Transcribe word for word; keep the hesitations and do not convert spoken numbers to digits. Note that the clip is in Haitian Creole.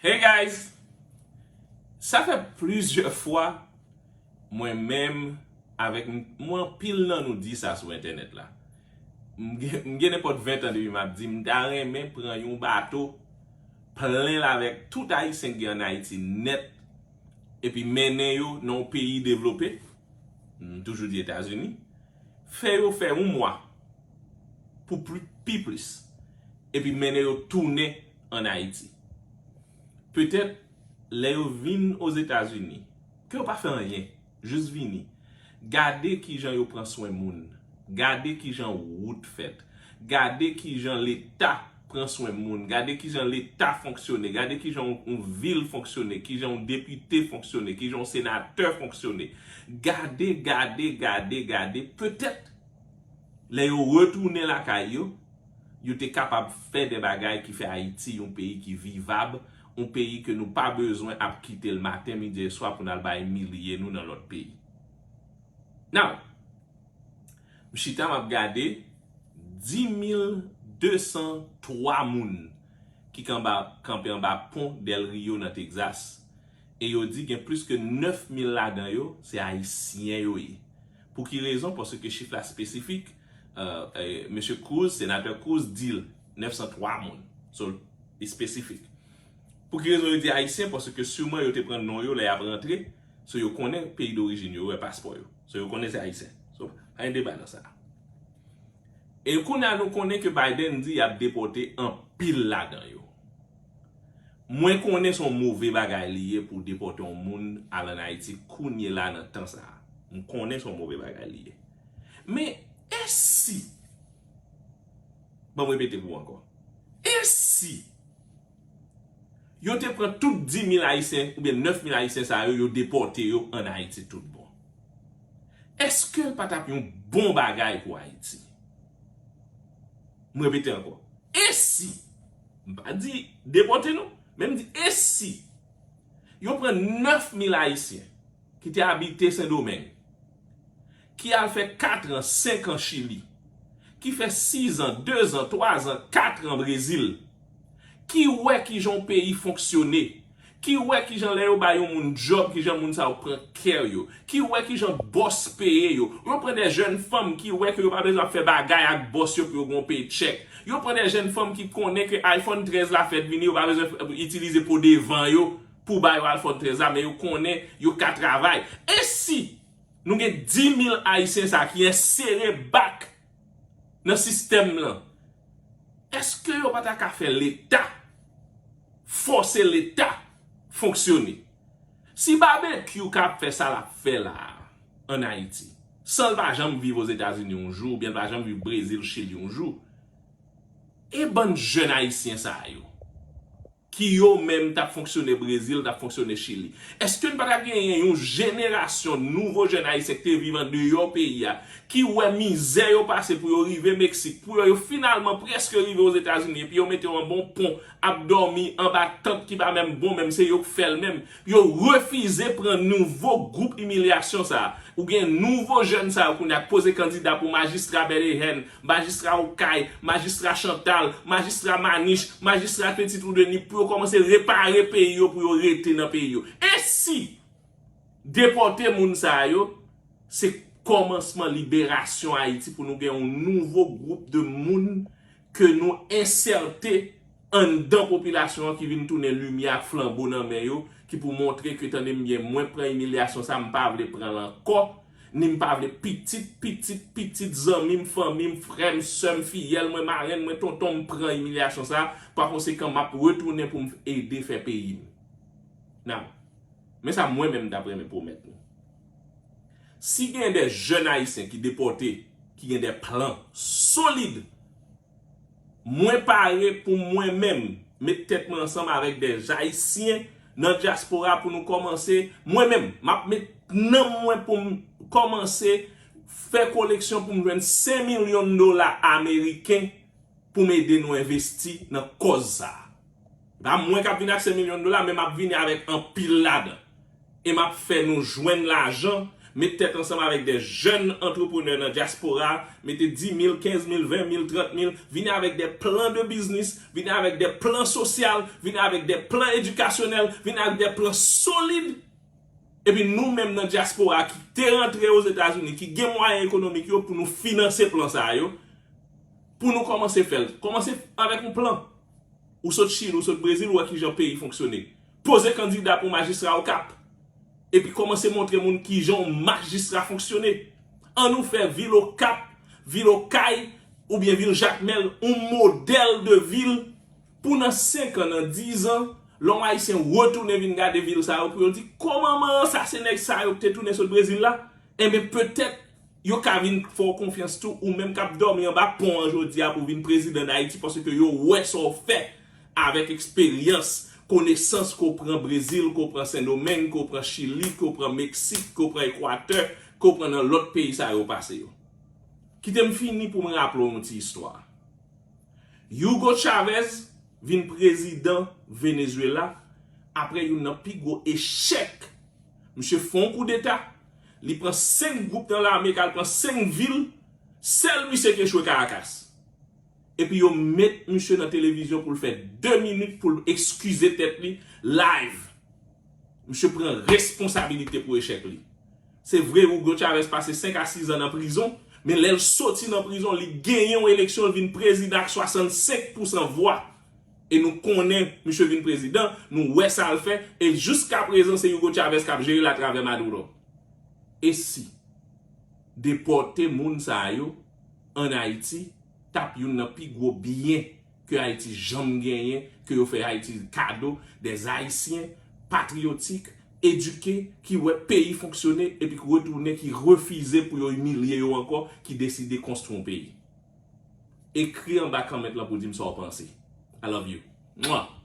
Hey guys! Sa fè plizyè fwa mwen menm avèk m, mwen anpil nan nou di sa sou entènèt la. M gen, m gen nenpòt ven tan depi m ap di m ta renmen pran yon bato plen l avèk tout Ayisyen ki gen ann Ayiti nèt epi mennen yo nan yon peyi devlope, m toujou di Etazini, fè yo fè yon mwa pou pli, pi plis, epi mennen yo tounen ann Ayiti. Petèt, lè yo vin Ozetazini, ke yo pa fè anyen, jis vini, gade kijan yo pran swen moun, gade kijan wout fèt, gade kijan Leta pran swen moun, gade kijan Leta fonksyone, gade kijan yon, yon vil fonksyone, kijan yon depite fonksyone, kijan yon senatè fonksyone. Gade, gade, gade, gade. Petèt, lè yo retounen lakay yo, yo te kapab fè de bagay ki fè Ayiti yon peyi ki vivab, yon peyi ke nou pa bezwen ap kite l maten, midi e swa pou n al bay milye nou nan lòt peyi. Now, m chita m ap gade dis mil de san twa moun ki kanba, kanpe anba pon Del Rio nan Texas. E yo di gen plis ke nèf mil ladan yo, se Ayisyen yo ye. Pou ki rezon? Paske chif la espesifik, euh, euh, mesye Cruz, senatè Cruz, di l nèf san twa moun. So, li espesifik. Pou ki rezon yo di Ayisyen? Paske siman yo te pran non yo lè y ap rantre, so yo konnen peyi dorijin yo, yo wè paspò yo. So, yo konnen se Ayisyen. So, pa gen deba nan sa. E kounye a nou konnen ke Biden di y ap depòte anpil ladan yo. Mwen konnen se yon move bagay li ye pou w depòte yon moun al ann Ayiti kounye la nan tan sa a. M konnen se yon move bagay li ye. Men, e si, ban m repete pou w ankò. E si yo te pran tout dis mil Ayisyen oubyen nèf mil Ayisyen sa yo, yo depòte yo ann Ayiti tout bon? Èske l pa t ap yon bon bagay pou Ayiti? M repete ankò. E si, m pa di depòte nou, men m di e si yo pran nèf mil Ayisyen ki te abite Sendomeng, ki al fè kat an, senk an Chili, ki fè sis an, de zan, twa zan, kat an Brezil, ki wè kijan yon peyi fonksyone, ki wè kijan lè yo bay yon moun djòb, kijan moun sa yo pran kè yo, ki wè kijan bòs peye yo. Yo pran de jèn fanm ki wè ke yo pa bezwen ap fè bagay ak bòs yo pou yo gen yon paycheck. Yo pran de jèn fanm ki konnen ke iPhone trèz la fèk vini, yo pa bezwen f-, itilize po devan yo pou ba yo iPhone trèz la, men yo konnen yo ka travay. E si nou gen dis mil Ayisyen sa ki ensere bak nan sistèm lan, èske yo pa ta ka fè Leta, fòse Leta fonksyone? Si Babekyou ka ap fè sa l ap fè la a, ann Ayiti, san l pa janm viv Ozetazini yon jou, oubyen l pa janm viv Brezil, Chili yon jou, e bann jèn Ayisyen sa yo, ki yo menm t ap fonksyone Brezil, t ap fonksyone Chili, èske n pa ta genyen yon jenerasyon nouvo jèn Ayisyen ki te viv andeyò peyi a, ki wè mizè yo pase pou yo rive Meksik, pou yo, yo finalman prèske rive Ozetazini, epi yo mete yo anba yon pon, ap dòmi anba tant ki pa menm bon, menm se yo k fè l menm. Yo refize pran nouvo gwoup imilyasyon sa a. Ou gen nouvo jèn sa yo kounye a k poze kandida pou majistra Bèlehèn, majistra Okay, majistra Chantal, majistra Manich, majistra Petit Woudeni pou yo kòmanse repare peyi yo, pou yo rete nan peyi yo. E si depòte moun sa yo se kòmansman liberasyon Ayiti, pou nou gen yon nouvo gwoup de moun ke nou ensète anndan popilasyon an ki vin tounen limyè ak flanbo nan men yo, ki pou montre ke, tande m byen, mwen pran imilyasyon sa, m pa vle pran l ankò, ni m pa vle pitit, pitit, pitit zanmi m, fanmi m, frè m, sè m, fiyèl mwen, marenn mwen, tonton m pran imilyasyon sa, pa konsekan, m ap retounen pou m ede fè peyi m. Now, men sa mwen menm m t ap renmen pwomèt nou. Si gen de jèn Ayisyen ki depòte, ki gen de plan solid, mwen pare pou mwen menm met tèt mwen ansanm avèk de Ayisyen nan dyaspora pou nou kòmanse, mwen menm, m ap met nanm mwen pou m kòmanse fè koleksyon pou m jwenn senk milyon dola ameriken pou m ede nou envesti nan kòz sa a. E pa mwen k ap vini ak senk milyon dola, men m ap vini avèk anpil ladan. E m ap fè nou jwenn lajan Met tèt ansanm avèk de jèn antreprenè nan dyaspora, mete dis mil, kenz mil, ven mil, trant mil, vini avèk de plan de biznis, vini avèk de plan sosyal, vini avèk de plan edikasyonèl, vini avèk de plan solid. Epi nou menm nan dyaspora ki te rantre Ozetazini, ki gen mwayen ekonomik yo pou nou finanse plan sa yo, pou nou kòmanse fè l. Kòmanse avèk yon plan. Ou sot Chili, ou sot Brezil, ou wè kijan peyi fonksyone. Poze kandida pou majistra Okap. Epi kòmanse montre moun kijan yon majistra fonksyone. Ann nou fè vil Okap, vil Okay, oubyen vil Jakmèl, yon modèl de vil pou nan senk an, nan diz an, lè yon Ayisyen retounen vin gade vil sa yo, pou yo di, kòman manman sa se nèg sa yo ki te tounen sot Brezil la? Enben, petèt, yo ka vin fè w konfyans tou, ou menm k ap dòmi anba pon an jodi a pou w vin prezidan Dayiti, paske yo wè sa w fè avèk eksperyans, konesans ke w pran Brezil, ke w pran Sendomeng, ke w pran Chili, ke w pran Meksik, ke w pran Ekwatè, ke w pran nan lòt peyi sa yo pase yo. Kite m fini pou m raple w yon ti istwa. Hugo Chavez vin prezidan Venezuela apre youn nan pi gwo echèk. Misye fè yon koudeta, li pran senk gwoup nan lame k al pran senk vil, sèl misye ki echwe Caracas. Epi yo met misye nan televizyon pou l fè de minit pou l eskize tèt li live. Misye pran responsabilite pou echèk li. Se vre, Hugo Chavez pase senk a sis an nan prizon, men lè l soti nan prizon, li genyen yon eleksyon, l vin prezidan ak swasannsenk pousan vwa. E nou konnen misye vin prezidan, nou wè sa l fè, e jiska prezan se Hugo Chavez k ap jere l atravè Maduro. E si depòte moun sa yo ann Ayiti t ap youn nan pi gwo byen ke Ayiti janm genyen, ke yo fè Ayiti kado, des Ayisyen patriyotik, edike, ki wè peyi fonksyone epi ki retounen, ki refize pou yo imilye yo ankò, ki deside konstwi yon peyi. Ekri anba kòmantè lan pou di m sa w panse. I love you. Mwa!